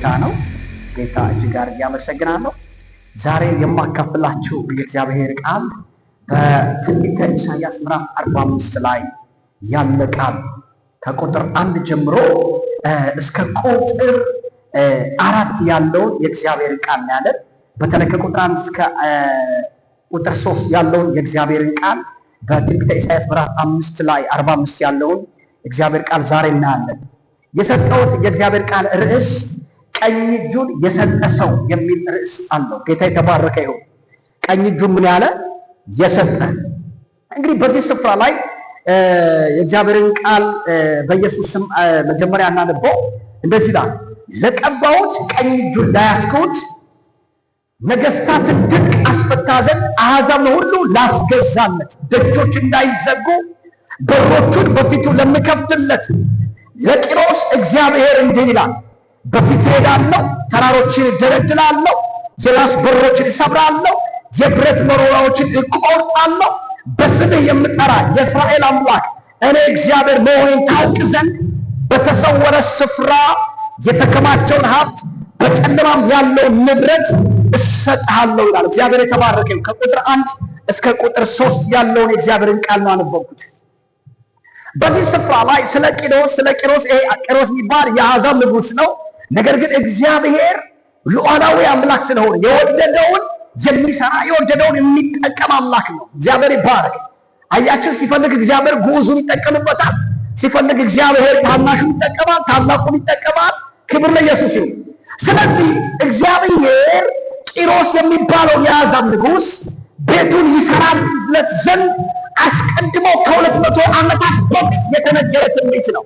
ጌታ ነው። ጌታ እጅግ አድርጌ አመሰግናለሁ። ዛሬ የማካፍላችሁ የእግዚአብሔር ቃል በትንቢተ ኢሳይያስ ምዕራፍ 45 ላይ ያለ ቃል ከቁጥር 1 ጀምሮ እስከ ቁጥር 4 ያለውን የእግዚአብሔር ቃል ነው ያለን። በተለይ ከቁጥር 1 እስከ ቁጥር 3 ያለውን የእግዚአብሔርን ቃል በትንቢተ ኢሳይያስ ምዕራፍ 5 ላይ 45 ያለውን የእግዚአብሔር ቃል ዛሬ እናያለን። የሰጠሁት የእግዚአብሔር ቃል ርዕስ ቀኝ እጁን የሰጠ ሰው የሚል ርዕስ አለው። ጌታ የተባረከ ይሁን። ቀኝ እጁን ምን ያለ የሰጠ። እንግዲህ በዚህ ስፍራ ላይ የእግዚአብሔርን ቃል በኢየሱስ ስም መጀመሪያ እናነበው። እንደዚህ ይላል፣ ለቀባሁት ቀኝ እጁን ላያስኩት ነገስታትን ትጥቅ አስፈታ ዘንድ አሕዛብን ሁሉ ላስገዛለት ደጆች እንዳይዘጉ በሮቹን በፊቱ ለምከፍትለት ለቂሮስ እግዚአብሔር እንዲህ ይላል፣ በፊት እሄዳለሁ፣ ተራሮችን እደለድላለሁ፣ የናስ በሮችን እሰብራለሁ፣ የብረት መሮሪያዎችን እቆርጣለሁ። በስምህ የምጠራ የእስራኤል አምላክ እኔ እግዚአብሔር መሆኔን ታውቅ ዘንድ በተሰወረ ስፍራ የተከማቸውን ሀብት በጨለማም ያለውን ንብረት እሰጥሃለሁ ይላል። እግዚአብሔር የተባረከ ይሁን። ከቁጥር 1 እስከ ቁጥር 3 ያለውን የእግዚአብሔርን ቃል ነው ያነበብኩት። በዚህ ስፍራ ላይ ስለ ቂሮስ ይሄ ቂሮስ የሚባል የአሕዛብ ንጉሥ ነው። ነገር ግን እግዚአብሔር ሉዓላዊ አምላክ ስለሆነ የወደደውን የሚሰራ የወደደውን የሚጠቀም አምላክ ነው። እግዚአብሔር ይባረክ። አያችሁ፣ ሲፈልግ እግዚአብሔር ግዑዙን ይጠቀምበታል። ሲፈልግ እግዚአብሔር ታናሹን ይጠቀማል፣ ታላቁን ይጠቀማል። ክብር ለኢየሱስ ይሁን። ስለዚህ እግዚአብሔር ቂሮስ የሚባለው የአሕዛብ ንጉሥ ቤቱን ይሰራለት ዘንድ አስቀድሞ ከ200 ዓመታት በፊት የተነገረ ትንቢት ነው።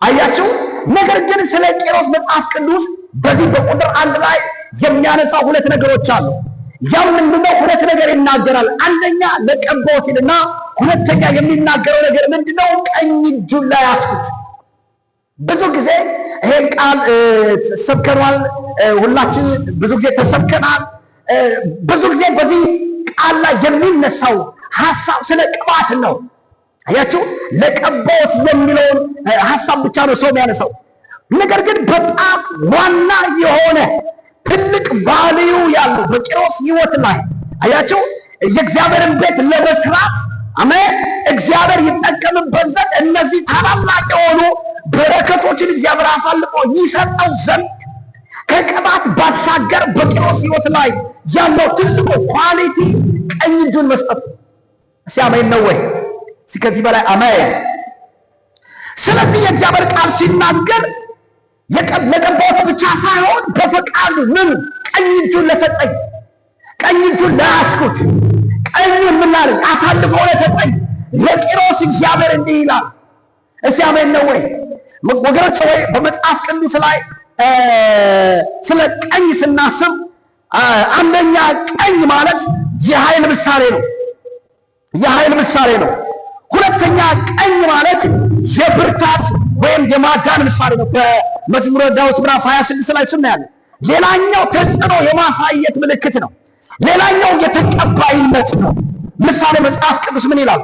አያችሁ። ነገር ግን ስለ ቂሮስ መጽሐፍ ቅዱስ በዚህ በቁጥር 1 ላይ የሚያነሳው ሁለት ነገሮች አሉ። ያም ምንድነው? ሁለት ነገር ይናገራል። አንደኛ ለቀባሁት ይልና፣ ሁለተኛ የሚናገረው ነገር ምንድነው? ቀኝ እጁን ላይ ያስኩት። ብዙ ጊዜ ይሄን ቃል ሰብከናል፣ ሁላችን ብዙ ጊዜ ተሰብከናል። ብዙ ጊዜ በዚህ ቃል ላይ የሚነሳው ሐሳብ ስለ ቅባት ነው። አያችሁ፣ ለቀባሁት የሚለውን ሐሳብ ብቻ ነው ሰው የሚያነሳው። ነገር ግን በጣም ዋና የሆነ ትልቅ value ያለው በቂሮስ ሕይወት ላይ አያችሁ፣ የእግዚአብሔርን ቤት ለመስራት አሜን፣ እግዚአብሔር ይጠቀምበት ዘንድ እነዚህ ታላላቅ የሆኑ በረከቶችን እግዚአብሔር አሳልፎ ይሰጠው ዘንድ ከቅባት ባሻገር በቂሮስ ሕይወት ላይ ያለው ትልቁ quality ቀኝ እጁን መስጠት። እስኪ አሜን ነው ወይ? እስኪ ከዚህ በላይ አሜን። ስለዚህ የእግዚአብሔር ቃል ሲናገር ለቀባሁት ብቻ ሳይሆን በፈቃዱ ምን ቀኝ እጁን ለሰጠኝ፣ ቀኝ እጁን ለያዝኩት፣ ቀኙን ምን ላለኝ አሳልፎ ለሰጠኝ ለቂሮስ እግዚአብሔር እንዲህ ይላል። እስኪ አሜን ነው ወይ ወገኖች? ወይ በመጽሐፍ ቅዱስ ላይ ስለ ቀኝ ስናስብ አንደኛ ቀኝ ማለት የኃይል ምሳሌ ነው። የኃይል ምሳሌ ነው። ሁለተኛ ቀኝ ማለት የብርታት ወይም የማዳን ምሳሌ ነው። በመዝሙረ ዳዊት ምዕራፍ 26 ላይ ስናያለን። ሌላኛው ተጽዕኖ የማሳየት ምልክት ነው። ሌላኛው የተቀባይነት ነው። ምሳሌ መጽሐፍ ቅዱስ ምን ይላል?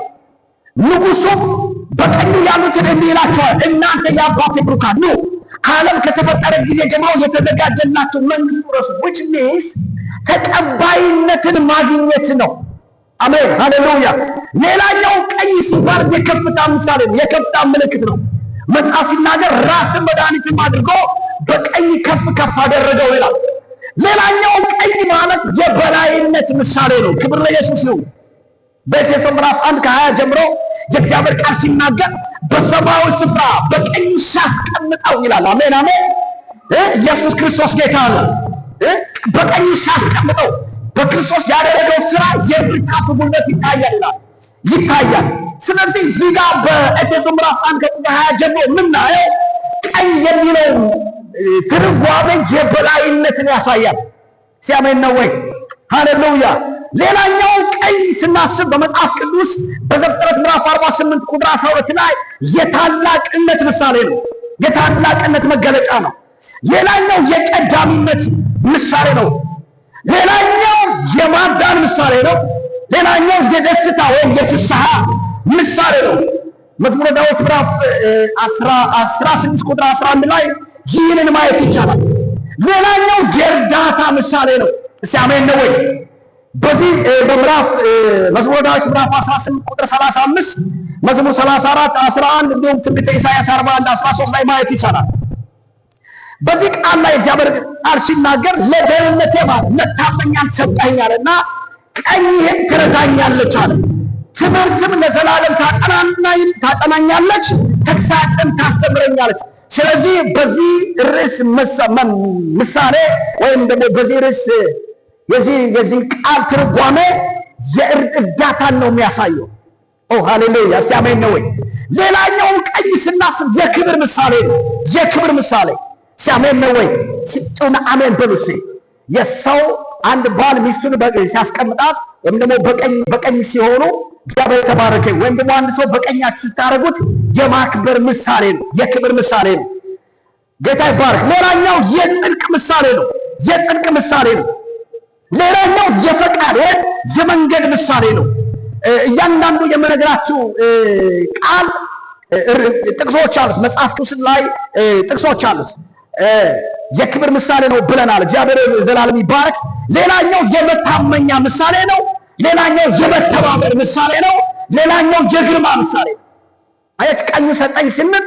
ንጉሡም በቀኙ ያሉትን እንዲህ ይላቸዋል፣ እናንተ የአባቴ ብሩካን ኑ፣ ዓለም ከተፈጠረ ጊዜ ጀምሮ የተዘጋጀላችሁ መንግሥት ውረሱ። which means ተቀባይነትን ማግኘት ነው። አሜን ሃሌሉያ። ሌላኛው ቀኝ ሲባል የከፍታ ምሳሌ ነው፣ የከፍታ ምልክት ነው። መጽሐፍ ሲናገር ራስን መድኃኒትም አድርጎ በቀኝ ከፍ ከፍ አደረገው ይላል። ሌላኛው ቀኝ ማለት የበላይነት ምሳሌ ነው። ክብር ለኢየሱስ ይሁን። በኤፌሶን ምዕራፍ 1 ከ20 ጀምሮ የእግዚአብሔር ቃል ሲናገር በሰማያዊ ስፍራ በቀኙ ሲያስቀምጠው ይላል። አሜን አሜን። ኢየሱስ ክርስቶስ ጌታ ነው። በቀኙ ሲያስቀምጠው በክርስቶስ ያደረገው ስራ የብርታቱ ጉልበት ይታያል ይላል ይታያል። ስለዚህ እዚህ ጋር በኤፌሶን ምዕራፍ 1 ከቁጥር 20 ጀምሮ የምናየው ቀኝ የሚለው ትርጓሜ የበላይነትን ያሳያል። ሲያሜን ነው ወይ? ሃሌሉያ። ሌላኛው ቀኝ ስናስብ በመጽሐፍ ቅዱስ በዘፍጥረት ምዕራፍ 48 ቁጥር 12 ላይ የታላቅነት ምሳሌ ነው። የታላቅነት መገለጫ ነው። ሌላኛው የቀዳሚነት ምሳሌ ነው። ሌላኛው የማዳን ምሳሌ ነው። ሌላኛው የደስታ ወይም የፍስሐ ምሳሌ ነው። መዝሙረ ዳዊት ምዕራፍ 16 ቁጥር 11 ላይ ይህንን ማየት ይቻላል። ሌላኛው የእርዳታ ምሳሌ ነው። እስኪ አሜን ነው ወይ? በዚህ በምዕራፍ መዝሙረ ዳዊት ምዕራፍ 18 ቁጥር 35፣ መዝሙር 34 11፣ እንዲሁም ትንቢተ ኢሳይያስ 41 13 ላይ ማየት ይቻላል። በዚህ ቃል ላይ እግዚአብሔር ቃል ሲናገር ለደህንነቴ ማለት መታመኛን ሰጠኸኛልና ቀኝህም ትረዳኛለች አለ። ትምህርትም ለዘላለም ታጠናኛለች፣ ተግሣጽም ታስተምረኛለች። ስለዚህ በዚህ ርዕስ ምሳሌ ወይም ደግሞ በዚህ ርዕስ የዚህ ቃል ትርጓሜ የእርዳታን ነው የሚያሳየው። ኦ ሃሌሉያ! እስቲ አሜን ነው ወይ? ሌላኛውን ቀኝ ስናስብ የክብር ምሳሌ ነው። የክብር ምሳሌ፣ እስቲ አሜን ነው ወይ? ሲጡና አሜን በሉ እስቲ። የሰው አንድ ባል ሚስቱን ሲያስቀምጣት ወይም ደግሞ በቀኝ ሲሆኑ፣ እግዚአብሔር የተባረከ፣ ወይም ደግሞ አንድ ሰው በቀኛችሁ ስታደርጉት የማክበር ምሳሌ ነው። የክብር ምሳሌ ነው። ጌታ ይባረክ። ሌላኛው የጽድቅ ምሳሌ ነው። የጽድቅ ምሳሌ ነው። ሌላኛው የፈቃድ ወይም የመንገድ ምሳሌ ነው። እያንዳንዱ የምነግራችሁ ቃል ጥቅሶች አሉት። መጽሐፍ ቅዱስ ላይ ጥቅሶች አሉት። የክብር ምሳሌ ነው ብለናል። እግዚአብሔር ዘላለም ይባረክ። ሌላኛው የመታመኛ ምሳሌ ነው። ሌላኛው የመተባበር ምሳሌ ነው። ሌላኛው የግርማ ምሳሌ ነው። አየት፣ ቀኙ ሰጠኝ ስንል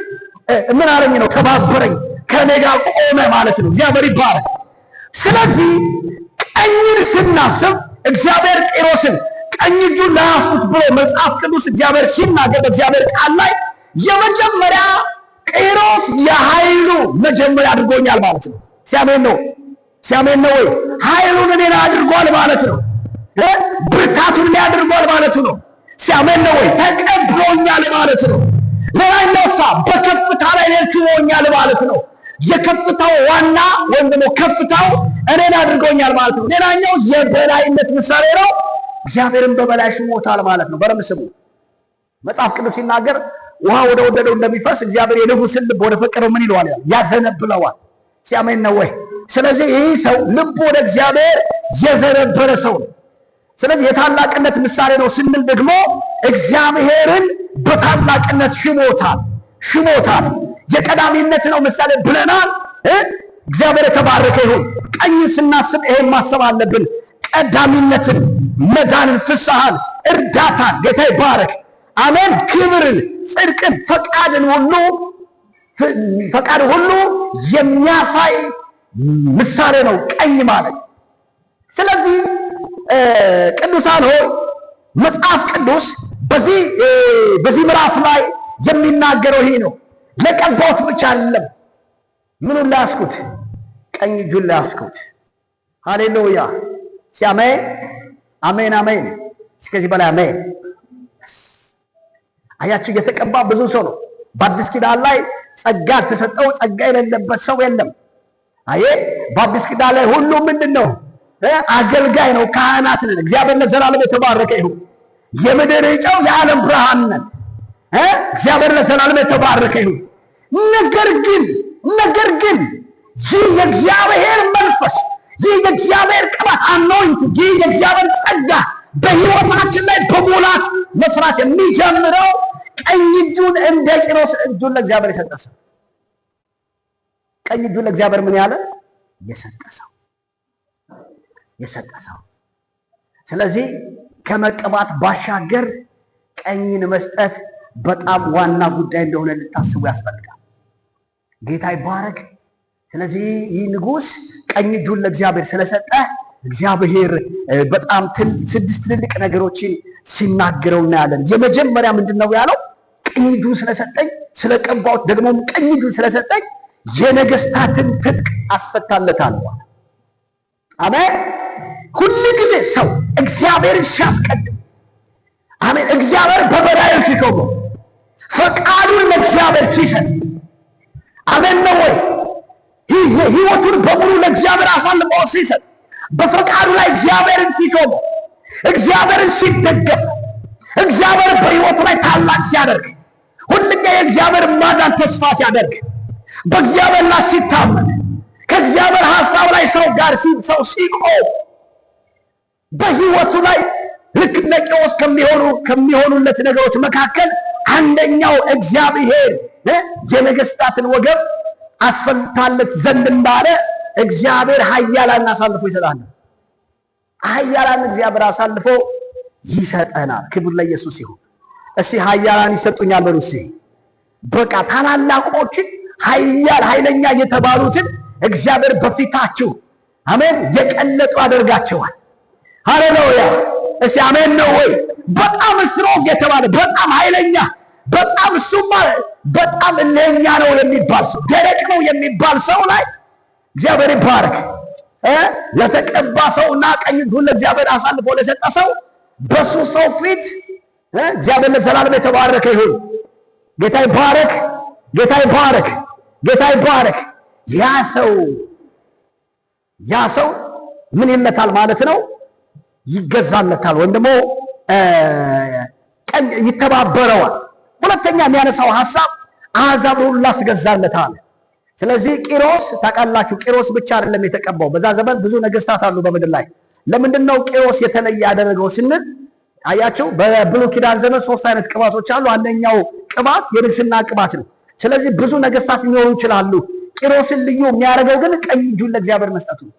ምን አለኝ ነው? ተባበረኝ፣ ከኔ ጋር ቆመ ማለት ነው። እግዚአብሔር ይባረክ። ስለዚህ ቀኝን ስናስብ እግዚአብሔር ቂሮስን ቀኝ እጁን ለያዝኩት ብሎ መጽሐፍ ቅዱስ እግዚአብሔር ሲናገር በእግዚአብሔር ቃል ላይ የመጀመሪያ ቂሮስ የኃይሉ መጀመሪያ አድርጎኛል ማለት ነው። ሲያሜን ነው፣ ሲያሜን ነው ወይ? ኃይሉን እኔን አድርጓል ማለት ነው። ብርታቱን እኔ አድርጓል ማለት ነው። ሲያሜን ነው ወይ? ተቀብሎኛል ማለት ነው። ሌላኛው ሳ በከፍታ ላይ እኔን ሹሞኛል ማለት ነው። የከፍታው ዋና ወይም ደግሞ ከፍታው እኔን አድርጎኛል ማለት ነው። ሌላኛው የበላይነት ምሳሌ ነው። እግዚአብሔርን በበላይ ሹሞታል ማለት ነው። በደንብ ስሙ። መጽሐፍ ቅዱስ ሲናገር ውሃ ወደ ወደደው እንደሚፈስ እግዚአብሔር የንጉሥን ልብ ወደ ፈቀደው ምን ይለዋል? ያዘነብለዋል። ሲያሜን ነው ወይ? ስለዚህ ይህ ሰው ልቡ ወደ እግዚአብሔር የዘነበለ ሰው ነው። ስለዚህ የታላቅነት ምሳሌ ነው ስንል ደግሞ እግዚአብሔርን በታላቅነት ሽሞታል ሽሞታል። የቀዳሚነት ነው ምሳሌ ብለናል። እግዚአብሔር የተባረከ ይሁን። ቀኝን ስናስብ ይሄን ማሰብ አለብን። ቀዳሚነትን፣ መዳንን፣ ፍስሐን፣ እርዳታን፣ ጌታ ይባረክ። አሜን። ክብርን፣ ጽድቅን፣ ፈቃድን ሁሉ ፈቃድ ሁሉ የሚያሳይ ምሳሌ ነው ቀኝ ማለት። ስለዚህ ቅዱሳን ሆይ፣ መጽሐፍ ቅዱስ በዚህ ምዕራፍ ላይ የሚናገረው ይሄ ነው። ለቀባሁት ብቻ አይደለም። ምኑን ላያስኩት? ቀኝ እጁን ላያስኩት። ሃሌሉያ። ሲአሜን አሜን አሜን። እስከዚህ በላይ አሜን። አያችሁ፣ የተቀባ ብዙ ሰው ነው። በአዲስ ኪዳን ላይ ጸጋ ተሰጠው፣ ጸጋ የሌለበት ሰው የለም። አየ፣ በአዲስ ኪዳን ላይ ሁሉ ምንድን ነው? አገልጋይ ነው። ካህናት ነን። እግዚአብሔር ለዘላለም የተባረከ ይሁን። የምድር ጨው የዓለም ብርሃን ነን። እግዚአብሔር ለዘላለም የተባረከ ይሁን። ነገር ግን ይህ የእግዚአብሔር መንፈስ፣ ይህ የእግዚአብሔር ቅባት anointing፣ ይህ የእግዚአብሔር ጸጋ በሕይወታችን ላይ በሙላት መስራት የሚጀምረው ቀኝ እጁን እንደ ቂሮስ እጁን ለእግዚአብሔር የሰጠ ሰው፣ ቀኝ እጁን ለእግዚአብሔር ምን ያለ የሰጠ ሰው፣ የሰጠ ሰው። ስለዚህ ከመቀባት ባሻገር ቀኝን መስጠት በጣም ዋና ጉዳይ እንደሆነ ልታስቡ ያስፈልጋል። ጌታ ይባረክ። ስለዚህ ይህ ንጉሥ ቀኝ እጁን ለእግዚአብሔር ስለሰጠ እግዚአብሔር በጣም ስድስት ትልልቅ ነገሮችን ሲናገረው እናያለን። የመጀመሪያ ምንድን ነው ያለው? ቀኝ እጁን ስለሰጠኝ፣ ስለቀባሁት፣ ደግሞም ቀኝ እጁን ስለሰጠኝ የነገስታትን ትጥቅ አስፈታለታለሁ። አሜን። ሁል ጊዜ ሰው እግዚአብሔርን ሲያስቀድም፣ አሜን፣ እግዚአብሔር በበላዩ ሲሾመው፣ ፈቃዱን ለእግዚአብሔር ሲሰጥ፣ አሜን ነው ወይ? ህይወቱን በሙሉ ለእግዚአብሔር አሳልፎ ሲሰጥ፣ በፈቃዱ ላይ እግዚአብሔርን ሲሾመው፣ እግዚአብሔርን ሲደገፍ፣ እግዚአብሔር በህይወቱ ላይ ታላቅ ሲያደርግ፣ ሁልጊዜ የእግዚአብሔር ማዳን ተስፋ ሲያደርግ፣ በእግዚአብሔር ላይ ሲታመን፣ ከእግዚአብሔር ሐሳብ ላይ ሰው ጋር ሰው ሲቆም፣ በህይወቱ ላይ ልክ እንደ ቂሮስ ከሚሆኑለት ነገሮች መካከል አንደኛው እግዚአብሔር የነገስታትን ወገብ አስፈታለት ዘንድ እንዳለ እግዚአብሔር ኃያላን አሳልፎ ይሰጣል። ኃያላን እግዚአብሔር አሳልፎ ይሰጠናል። ክብር ለኢየሱስ ይሁን። እስቲ ኃያላን ይሰጡኛል በሉ እስቲ። በቃ ታላላቆችን ኃያል ኃይለኛ የተባሉትን እግዚአብሔር በፊታችሁ አሜን የቀለጡ ያደርጋቸዋል። ሃሌሉያ! እስቲ አሜን ነው ወይ? በጣም strong የተባለ፣ በጣም ኃይለኛ፣ በጣም እሱማ በጣም እልኸኛ ነው የሚባል ሰው፣ ደረቅ ነው የሚባል ሰው ላይ፣ እግዚአብሔር ይባረክ፣ ለተቀባ ሰውና ቀኝ እጁን ለእግዚአብሔር አሳልፎ ለሰጠ ሰው በሱ ሰው ፊት፣ እግዚአብሔር ለዘላለም የተባረከ ይሁን። ጌታ ይባረክ፣ ጌታ ይባረክ፣ ጌታ ይባረክ። ያ ሰው ምን ይለታል ማለት ነው? ይገዛለታል ወይም ደግሞ ቀኝ ይተባበረዋል። ሁለተኛ የሚያነሳው ሐሳብ አሕዛብ ሁሉ ላስገዛለታል። ስለዚህ ቂሮስ ታውቃላችሁ፣ ቂሮስ ብቻ አይደለም የተቀባው። በዛ ዘመን ብዙ ነገስታት አሉ በምድር ላይ። ለምንድን ነው ቂሮስ የተለየ ያደረገው ስንል፣ አያቸው፣ በብሉይ ኪዳን ዘመን ሶስት አይነት ቅባቶች አሉ። አንደኛው ቅባት የንግስና ቅባት ነው። ስለዚህ ብዙ ነገስታት ሊኖሩ ይችላሉ። ቂሮስን ልዩ የሚያደርገው ግን ቀኝ እጁን ለእግዚአብሔር መስጠቱ ነው።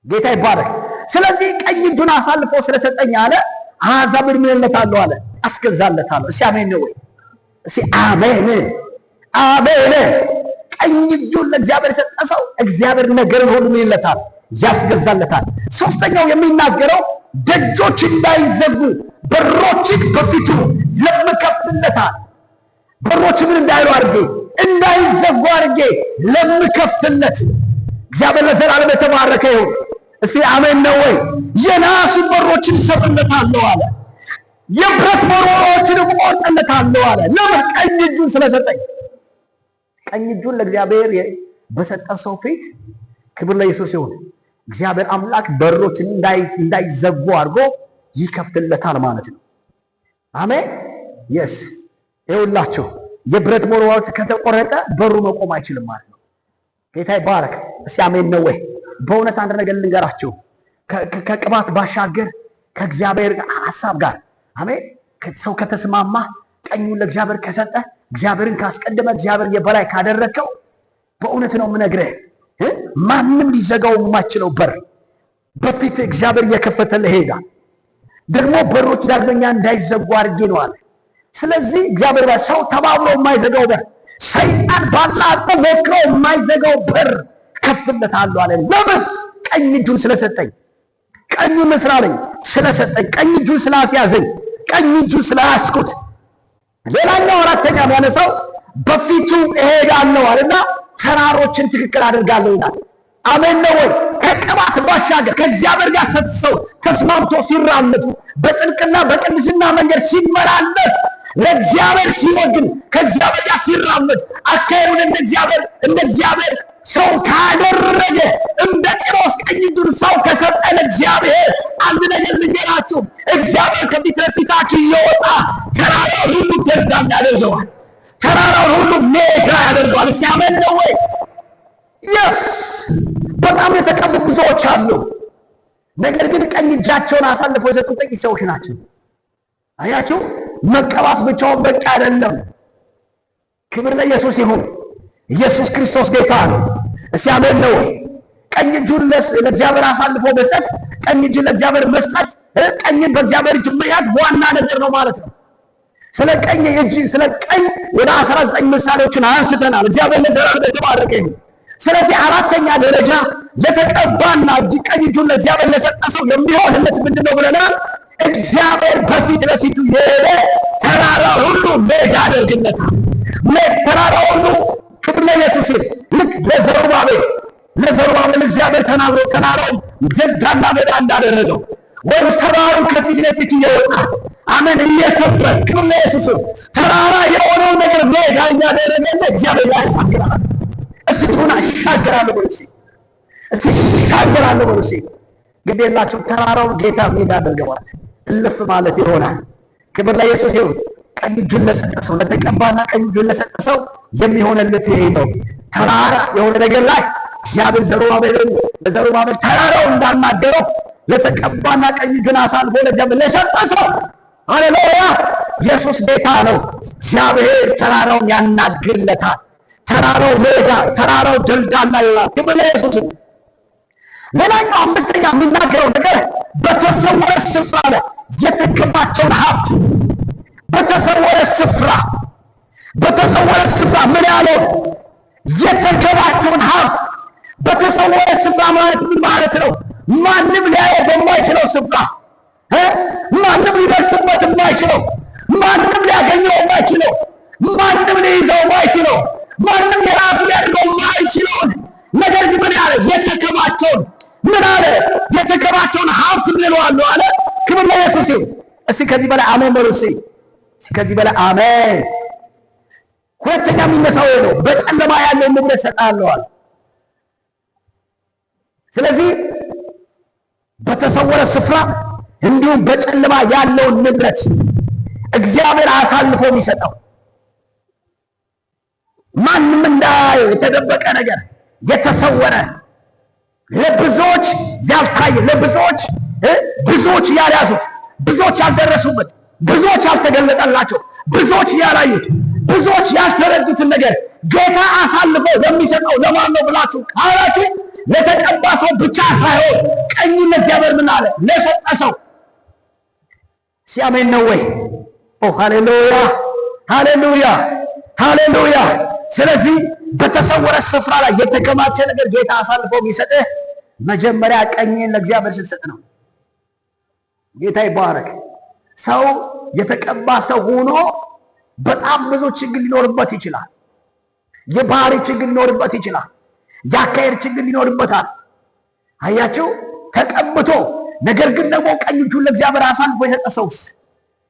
ጌታ ይባረክ። ስለዚህ ቀኝ እጁን አሳልፎ ስለሰጠኝ አለ፣ አሕዛብን ምን እለታለሁ አለ፣ አስገዛለታለሁ። እስኪ አሜን ነው ወይ? እስኪ አሜን አሜን። ቀኝ እጁን ለእግዚአብሔር የሰጠ ሰው እግዚአብሔር ነገርን ሁሉ ምን ይለታል? ያስገዛለታል። ሶስተኛው የሚናገረው ደጆች እንዳይዘጉ በሮችን በፊቱ ለምከፍትለታል። በሮች ምን እንዳይሉ አድርጌ፣ እንዳይዘጉ አድርጌ ለምከፍትለት፣ እግዚአብሔር ለዘላለም የተባረከ ይሁን። እስቲ አሜን ነው ወይ? የናስ በሮችን እሰብርለታለሁ አለ። የብረት በሮችን እቆርጥለታለሁ አለ። ለምን? ቀኝ እጁን ስለሰጠኝ። ቀኝ እጁን ለእግዚአብሔር በሰጠ ሰው ፊት፣ ክብር ለኢየሱስ ይሁን፣ እግዚአብሔር አምላክ በሮች እንዳይዘጉ አድርጎ ይከፍትለታል ማለት ነው። አሜን፣ yes። ይኸውላችሁ የብረት መወርወሪያዎች ከተቆረጠ በሩ መቆም አይችልም ማለት ነው። ጌታ ይባረክ። እስቲ አሜን ነው ወይ? በእውነት አንድ ነገር ልንገራችሁ። ከቅባት ባሻገር ከእግዚአብሔር ሐሳብ ጋር፣ አሜን፣ ሰው ከተስማማ፣ ቀኙን ለእግዚአብሔር ከሰጠ፣ እግዚአብሔርን ካስቀደመ፣ እግዚአብሔር የበላይ ካደረግከው፣ በእውነት ነው የምነግርህ፣ ማንም ሊዘጋው የማይችለው በር በፊት እግዚአብሔር እየከፈተልህ ይሄዳል። ደግሞ በሮች ዳግመኛ እንዳይዘጉ አድርጌ ነው አለ። ስለዚህ እግዚአብሔር ሰው ተባብሮ የማይዘጋው በር፣ ሰይጣን ባለ አቅሙ ሞክሮ የማይዘጋው በር ከፍትለታለሁ አለ። ለምን? ቀኝ እጁን ስለሰጠኝ፣ ቀኙን ስላለኝ ስለሰጠኝ፣ ቀኝ እጁን ስላስያዘኝ፣ ቀኝ እጁን ስላያስኩት። ሌላኛው አራተኛ የሚያነሳው በፊቱ እሄዳለሁ አለና ተራሮችን ትክክል አድርጋለሁ ይላል። አሜን ነው ወይ? ከቅባት ባሻገር ከእግዚአብሔር ጋር ሰው ተስማምቶ ሲራመድ፣ በጽድቅና በቅድስና መንገድ ሲመላለስ፣ ለእግዚአብሔር ሲወግን፣ ከእግዚአብሔር ጋር ሲራመድ፣ አካሄዱን እንደ እግዚአብሔር ሰው ካደረገ፣ እንደ ቂሮስ ቀኝ እጁን ሰው ከሰጠ ለእግዚአብሔር፣ አንድ ነገር ልንገራችሁ፣ እግዚአብሔር ከፊት ለፊታችሁ እየወጣ ተራራውን ሁሉ ደልዳላ ያደርገዋል። ተራራውን ሁሉ ሜዳ ያደርገዋል። እስቲ አሜን ነው ወይ? Yes፣ በጣም የተቀቡ ብዙዎች አሉ። ነገር ግን ቀኝ እጃቸውን አሳልፈው የሰጡ ጥቂት ሰዎች ናቸው። አያችሁ፣ መቀባት ብቻውን በቂ አይደለም። ክብር ለኢየሱስ ይሁን። ኢየሱስ ክርስቶስ ጌታ ነው። እስቲ አሜን ነው ወይ? ቀኝ እጁን ለእግዚአብሔር አሳልፎ መስጠት፣ ቀኝ እጁን ለእግዚአብሔር መስጠት፣ ቀኝን በእግዚአብሔር እጅ መያዝ ዋና ነገር ነው ማለት ነው። ስለ ቀኝ እጅ፣ ስለ ቀኝ ወደ 19 ምሳሌዎችን አንስተናል። እግዚአብሔር ለዘላለም የተባረከ ይሁን። ስለዚህ አራተኛ ደረጃ ለተቀባና ቀኝ እጁን ለእግዚአብሔር ለሰጠ ሰው የሚሆንለት ምንድን ነው ብለናል? እግዚአብሔር በፊት ለፊቱ የሄደ ተራራ ሁሉ ሜዳ ያደርግለታል። ተራራ ሁሉ፣ ክብር ለኢየሱስ። ልክ ለዘሩባቤል እግዚአብሔር ተናግሮ ተራራውን ደልዳላ ሜዳ እንዳደረገው፣ ወይም ሰባሩ ከፊት ለፊቱ እየወጣ፣ አሜን፣ እየሰበር፣ ክብር ለኢየሱስ፣ ተራራ የሆነው ነገር ሜዳ እያደረገለ እግዚአብሔር ያሻግራል። እስቲ ጩና እሻገራለሁ በሉ እስቲ፣ እስቲ እሻገራለሁ በሉ እስቲ። ግድ የላችሁ፣ ተራራውን ጌታ ሜዳ ያደርገዋል። እልፍ ማለት ይሆናል። ክብር ለኢየሱስ ይሁን። ቀኝ እጁን ለሰጠ ሰው፣ ለተቀባና ቀኝ እጁን ለሰጠ ሰው የሚሆንለት ይሄ ነው። ተራራ የሆነ ነገር ላይ እግዚአብሔር ለዘሩባቤል ተራራው እንዳናገረው፣ ለተቀባና ቀኝ እጁን አሳልፎ ለእግዚአብሔር ለሰጠ ሰው፣ ሃሌሉያ፣ ኢየሱስ ጌታ ነው። እግዚአብሔር ተራራውን ያናግርለታል። ተራራው ሜዳ፣ ተራራው ደልዳላ ይሆናል። ክብር ለኢየሱስ። ሌላኛው አምስተኛ የሚናገረው ነገር በተሰወረ ስፍራ ላይ የተከማቸውን ሀብት፣ በተሰወረ ስፍራ፣ በተሰወረ ስፍራ ምን ያለው? የተከማቸውን ሀብት። በተሰወረ ስፍራ ማለት ምን ማለት ነው? ማንም ሊያየው በማይችለው ስፍራ፣ ማንም ሊደርስበት የማይችለው፣ ማንም ሊያገኘው የማይችለው፣ ማንም ሊይዘው የማይችለው፣ ማንም የራሱ ሊያደርገው የማይችለውን ነገር ግን ምን ያለ? የተከማቸውን ምን አለ? የተከማቸውን ሀብት ምን እለዋለሁ አለ። ክብር ለኢየሱስ ይሁን። እስቲ ከዚህ በላይ አሜን በሉ። እስቲ ከዚህ በላይ አሜን። ሁለተኛ የሚነሳው ይሄ ነው። በጨለማ ያለውን ንብረት እሰጥሃለሁ አለ። ስለዚህ በተሰወረ ስፍራ እንዲሁም በጨለማ ያለውን ንብረት እግዚአብሔር አሳልፎ የሚሰጠው፣ ማንም እንዳያየው የተደበቀ ነገር፣ የተሰወረ፣ ለብዙዎች ያልታየ፣ ለብዙዎች ብዙዎች ያልያዙት፣ ብዙዎች ያልደረሱበት፣ ብዙዎች ያልተገለጠላቸው፣ ብዙዎች ያላዩት፣ ብዙዎች ያልተረዱትን ነገር ጌታ አሳልፎ የሚሰጠው ለማን ነው ብላችሁ ካላችሁ ለተቀባ ሰው ብቻ ሳይሆን ቀኙን ለእግዚአብሔር ምን አለ? ለሰጠ ሰው። ሲያሜን ነው ወይ? ኦ ሃሌሉያ፣ ሃሌሉያ፣ ሃሌሉያ። ስለዚህ በተሰወረ ስፍራ ላይ የተከማቸ ነገር ጌታ አሳልፎ የሚሰጥህ መጀመሪያ ቀኝን ለእግዚአብሔር ስትሰጥ ነው። ጌታ ይባረክ። ሰው የተቀባ ሰው ሆኖ በጣም ብዙ ችግር ሊኖርበት ይችላል። የባህሪ ችግር ሊኖርበት ይችላል። የአካሄድ ችግር ሊኖርበታል። አያችሁ፣ ተቀብቶ ነገር ግን ደግሞ ቀኝ እጁን ለእግዚአብሔር አሳልፎ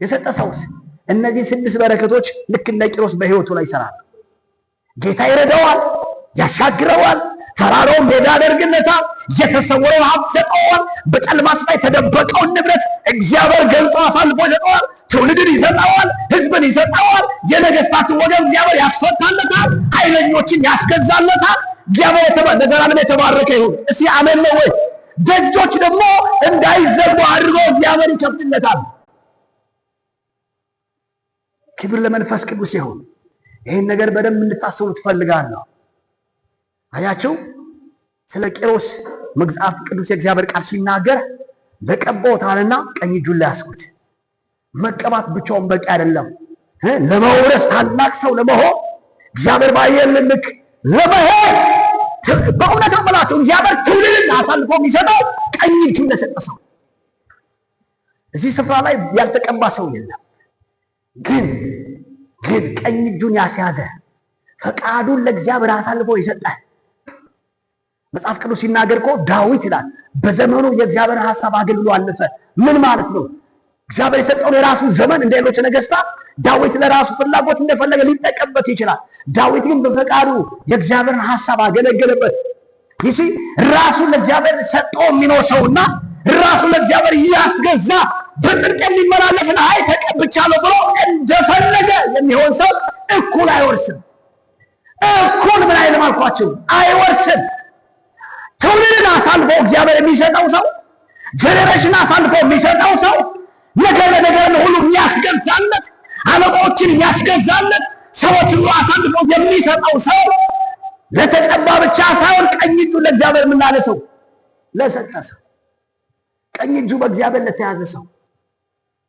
የሰጠ ሰውስ እነዚህ ስድስት በረከቶች ልክ እንደ ቂሮስ በሕይወቱ ላይ ይሰራል። ጌታ ይረዳዋል፣ ያሻግረዋል፣ ተራራውን ሜዳ ያደርግለታል፣ የተሰወረውን ሀብት ይሰጠዋል፣ በጨለማ ስፍራ የተደበቀውን ንብረት እግዚአብሔር ገልጦ አሳልፎ ይሰጠዋል፣ ትውልድን ይሰጠዋል፣ ሕዝብን ይሰጠዋል፣ የነገስታትን ወገብ እግዚአብሔር ያስፈታለታል፣ ኃይለኞችን ያስገዛለታል። እግዚአብሔር ለዘላለም የተባረከ ይሁን። እስኪ አሜን ነው ወይ? ደጆች ደግሞ እንዳይዘጉ አድርጎ እግዚአብሔር ይከፍትለታል። ክብር ለመንፈስ ቅዱስ ይሁን። ይህን ነገር በደንብ እንድታስቡ ትፈልጋለሁ። አያችሁ፣ ስለ ቂሮስ መጽሐፍ ቅዱስ የእግዚአብሔር ቃል ሲናገር ለቀባሁት አለና ቀኝ እጁን ላይ ያስኩት። መቀባት ብቻውን በቂ አይደለም። ለመውረስ፣ ታላቅ ሰው ለመሆን፣ እግዚአብሔር ባየልን ልክ ለመሄድ፣ በእውነት ነው የምላችሁ እግዚአብሔር ትውልድን አሳልፎ የሚሰጠው ቀኝ እጁን ለሰጠ ሰው። እዚህ ስፍራ ላይ ያልተቀባ ሰው የለም። ግን ቀኝ እጁን ያስያዘ፣ ፈቃዱን ለእግዚአብሔር አሳልፎ የሰጠ፣ መጽሐፍ ቅዱስ ሲናገር እኮ ዳዊት ይላል በዘመኑ የእግዚአብሔር ሐሳብ አገልግሎ አለፈ። ምን ማለት ነው? እግዚአብሔር የሰጠውን የራሱን ዘመን እንደ ሌሎች ነገስታት ዳዊት ለራሱ ፍላጎት እንደፈለገ ሊጠቀምበት ይችላል። ዳዊት ግን በፈቃዱ የእግዚአብሔርን ሐሳብ አገለገለበት። ይሲ ራሱን ለእግዚአብሔር ሰጥቶ የሚኖር ሰውና ራሱን ለእግዚአብሔር እያስገዛ በጽድቅ የሚመላለስን አይ ተቀብቻለሁ ብሎ እንደፈለገ የሚሆን ሰው እኩል አይወርስም። እኩል ምን አይልም አልኳቸው፣ አይወርስም። ትውልድን አሳልፎ እግዚአብሔር የሚሰጠው ሰው፣ generation አሳልፎ የሚሰጠው ሰው፣ ነገር ለነገር ሁሉ የሚያስገዛለት፣ አለቆችን የሚያስገዛለት፣ ሰዎች ሁሉ አሳልፎ የሚሰጠው ሰው ለተቀባ ብቻ ሳይሆን ቀኝ እጁ ለእግዚአብሔር የምናለ ሰው ለሰጠ ሰው፣ ቀኝ እጁ በእግዚአብሔር ለተያዘ ሰው።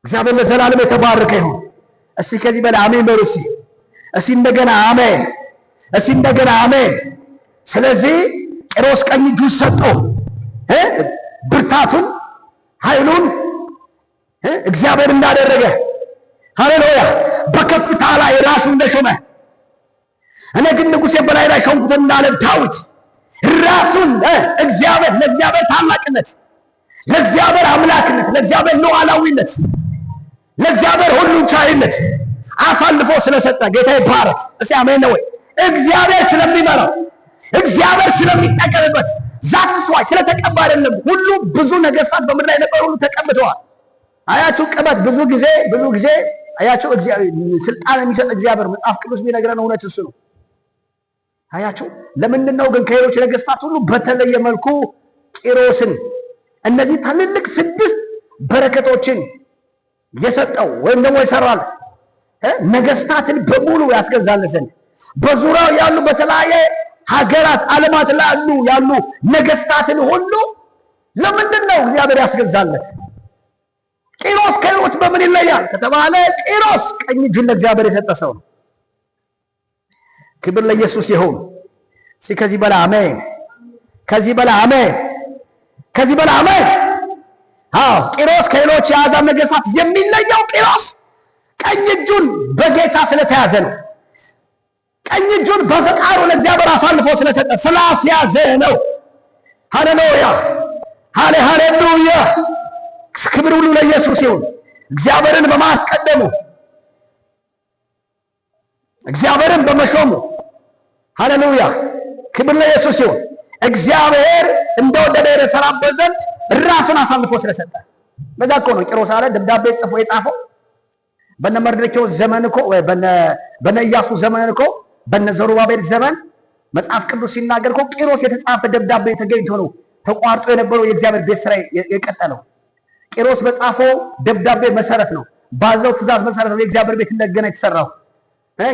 እግዚአብሔር ለዘላለም የተባረከ ይሁን። እስቲ ከዚህ በላይ አሜን በሉ። እስቲ እንደገና አሜን። እስቲ እንደገና አሜን። ስለዚህ ቂሮስ ቀኝ እጁን ሰጠው፣ ብርታቱን፣ ኃይሉን እግዚአብሔር እንዳደረገ፣ ሃሌሉያ፣ በከፍታ ላይ ራሱን እንደሾመ፣ እኔ ግን ንጉሴ በላይ ላይ ሾምኩት እንዳለ ዳዊት ራሱን እግዚአብሔር ለእግዚአብሔር ታላቅነት፣ ለእግዚአብሔር አምላክነት፣ ለእግዚአብሔር ሉዓላዊነት፣ ለእግዚአብሔር ሁሉን ቻይነት አሳልፎ ስለሰጠ ጌታ ይባረክ። እስኪ አሜን ነው ወይ? እግዚአብሔር ስለሚመራው፣ እግዚአብሔር ስለሚጠቀምበት፣ that's why ስለተቀባ አይደለም። ሁሉ ብዙ ነገስታት በምድር ላይ ነበሩ፣ ሁሉ ተቀብተዋል። አያችሁ፣ ቅባት ብዙ ጊዜ አያችሁ፣ ስልጣን የሚሰጥ እግዚአብሔር፣ መጽሐፍ ቅዱስ የሚነግረን እውነት እሱ ነው። አያችሁ፣ ለምንድን ነው ግን ከሌሎች ነገስታት ሁሉ በተለየ መልኩ ቂሮስን እነዚህ ትልልቅ ስድስት በረከቶችን የሰጠው ወይም ደግሞ ይሰራል? ነገስታትን በሙሉ ያስገዛለት ዘንድ፣ በዙሪያው ያሉ በተለያየ ሀገራት ዓለማት ላሉ ያሉ ነገስታትን ሁሉ ለምንድን ነው እግዚአብሔር ያስገዛለት? ቂሮስ ከሌሎች በምን ይለያል ከተባለ ቂሮስ ቀኝ እጁን ለእግዚአብሔር የሰጠ ሰው ነው። ክብር ለኢየሱስ ይሁን። እስኪ ከዚህ በላይ አሜን፣ ከዚህ በላይ አሜን፣ ከዚህ በላይ አሜን። አዎ ቂሮስ ከሌሎች የአሕዛብ ነገሥታት የሚለየው ቂሮስ ቀኝ እጁን በጌታ ስለተያዘ ነው። ቀኝ እጁን በፈቃዱ ለእግዚአብሔር አሳልፎ ስለሰጠ ስላስያዘ ነው። ሃሌሉያ ሃሌሉያ። ክብር ሁሉ ለኢየሱስ ይሁን። እግዚአብሔርን በማስቀደሙ፣ እግዚአብሔርን በመሾሙ፣ ሃሌሉያ፣ ክብር ለኢየሱስ ይሁን። እግዚአብሔር እንደወደደ የሰራበት ዘንድ ራሱን አሳልፎ ስለሰጠ። በዛ እኮ ነው ቂሮስ አለ ደብዳቤ ጽፎ የጻፈው። በነ መርዶክዮስ ዘመን እኮ፣ በነ ኢያሱ ዘመን እኮ፣ በነ ዘሩባቤል ዘመን መጽሐፍ ቅዱስ ሲናገር እኮ ቂሮስ የተጻፈ ደብዳቤ ተገኝቶ ነው ተቋርጦ የነበረው የእግዚአብሔር ቤት ስራ የቀጠለው። ቂሮስ በጻፈው ደብዳቤ መሰረት ነው፣ ባዘው ትእዛዝ መሰረት ነው የእግዚአብሔር ቤት እንደገና የተሰራው።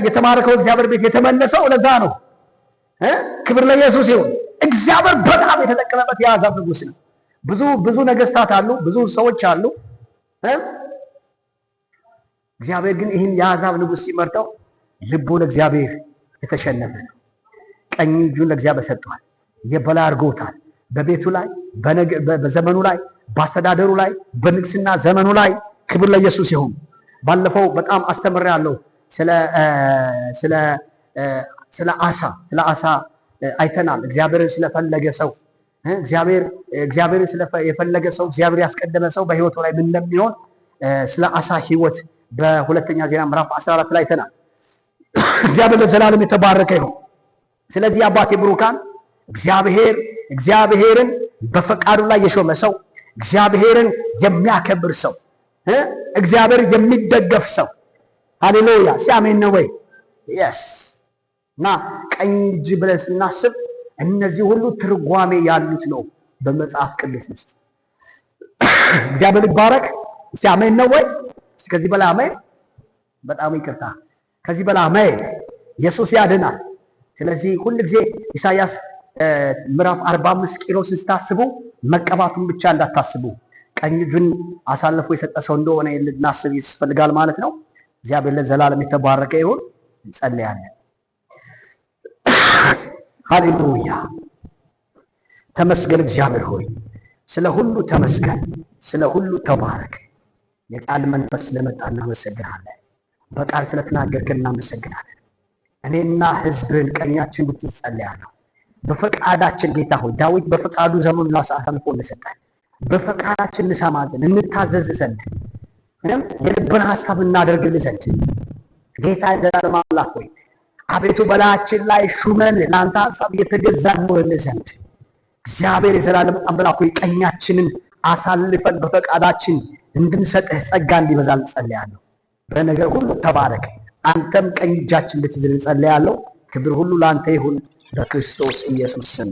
የተማረከው እግዚአብሔር ቤት የተመለሰው ለዛ ነው። ክብር ለኢየሱስ ይሁን። እግዚአብሔር በጣም የተጠቀመበት የአሕዛብ ንጉሥ ነው። ብዙ ብዙ ነገስታት አሉ፣ ብዙ ሰዎች አሉ። እግዚአብሔር ግን ይህን የአሕዛብ ንጉሥ ሲመርጠው ልቡ ለእግዚአብሔር የተሸነፈ ነው። ቀኝ እጁን ለእግዚአብሔር ሰጥቷል። የበላይ አድርጎታል። በቤቱ ላይ፣ በዘመኑ ላይ፣ በአስተዳደሩ ላይ፣ በንግስና ዘመኑ ላይ። ክብር ለኢየሱስ ይሁን። ባለፈው በጣም አስተምሬያለሁ፣ ስለ ስለ ስለ አሳ ስለ አሳ አይተናል። እግዚአብሔርን ስለፈለገ ሰው፣ እግዚአብሔርን የፈለገ ሰው፣ እግዚአብሔር ያስቀደመ ሰው በህይወቱ ላይ ምን እንደሚሆን ስለ አሳ ህይወት በሁለተኛ ዜና ምዕራፍ 14 ላይ አይተናል። እግዚአብሔር ለዘላለም የተባረከ ይሁን። ስለዚህ አባቴ ብሩካን፣ እግዚአብሔርን በፈቃዱ ላይ የሾመ ሰው፣ እግዚአብሔርን የሚያከብር ሰው፣ እግዚአብሔር የሚደገፍ ሰው፣ ሃሌሉያ፣ ሲአሜን ነው ወይ? Yes። እና ቀኝ እጅ ብለን ስናስብ እነዚህ ሁሉ ትርጓሜ ያሉት ነው በመጽሐፍ ቅዱስ ውስጥ። እግዚአብሔር ይባረክ። እስቲ አሜን ነው ወይ? እስቲ ከዚህ በላይ አሜን። በጣም ይቅርታ፣ ከዚህ በላይ አሜን። ኢየሱስ ያድናል። ስለዚህ ሁል ጊዜ ኢሳያስ ምዕራፍ 45 ቂሮስን ስታስቡ መቀባቱን ብቻ እንዳታስቡ፣ ቀኝ እጁን አሳልፎ የሰጠ ሰው እንደሆነ ልናስብ ያስፈልጋል ማለት ነው። እግዚአብሔር ለዘላለም የተባረከ ይሁን። እንጸልያለን። ሃሌሉያ። ተመስገን እግዚአብሔር ሆይ፣ ስለ ሁሉ ተመስገን፣ ስለ ሁሉ ተባረክ። የቃል መንፈስ ስለመጣ እናመሰግናለን። በቃል ስለተናገርክን እናመሰግናለን። እኔና ሕዝብን ቀኛችን ብትጸልያለሁ በፈቃዳችን፣ ጌታ ሆይ፣ ዳዊት በፈቃዱ ዘመኑን አሳልፎ እንደሰጠ በፈቃዳችን እንሰማ ዘንድ፣ እንታዘዝ ዘንድ፣ የልብን ሀሳብ እናደርግልህ ዘንድ፣ ጌታ የዘላለም አምላክ ሆይ፣ አቤቱ በላያችን ላይ ሹመን ለአንተ ሀሳብ እየተገዛን ኖርልህ ዘንድ፣ እግዚአብሔር የዘላለም አምላክ ሆይ፣ ቀኛችንን አሳልፈን በፈቃዳችን እንድንሰጥህ ጸጋ እንዲበዛ እንጸልያለሁ። በነገር ሁሉ ተባረክ። አንተም ቀኝ እጃችን እንድትይዝ እንጸልያለሁ። ክብር ሁሉ ለአንተ ይሁን በክርስቶስ ኢየሱስ ስም።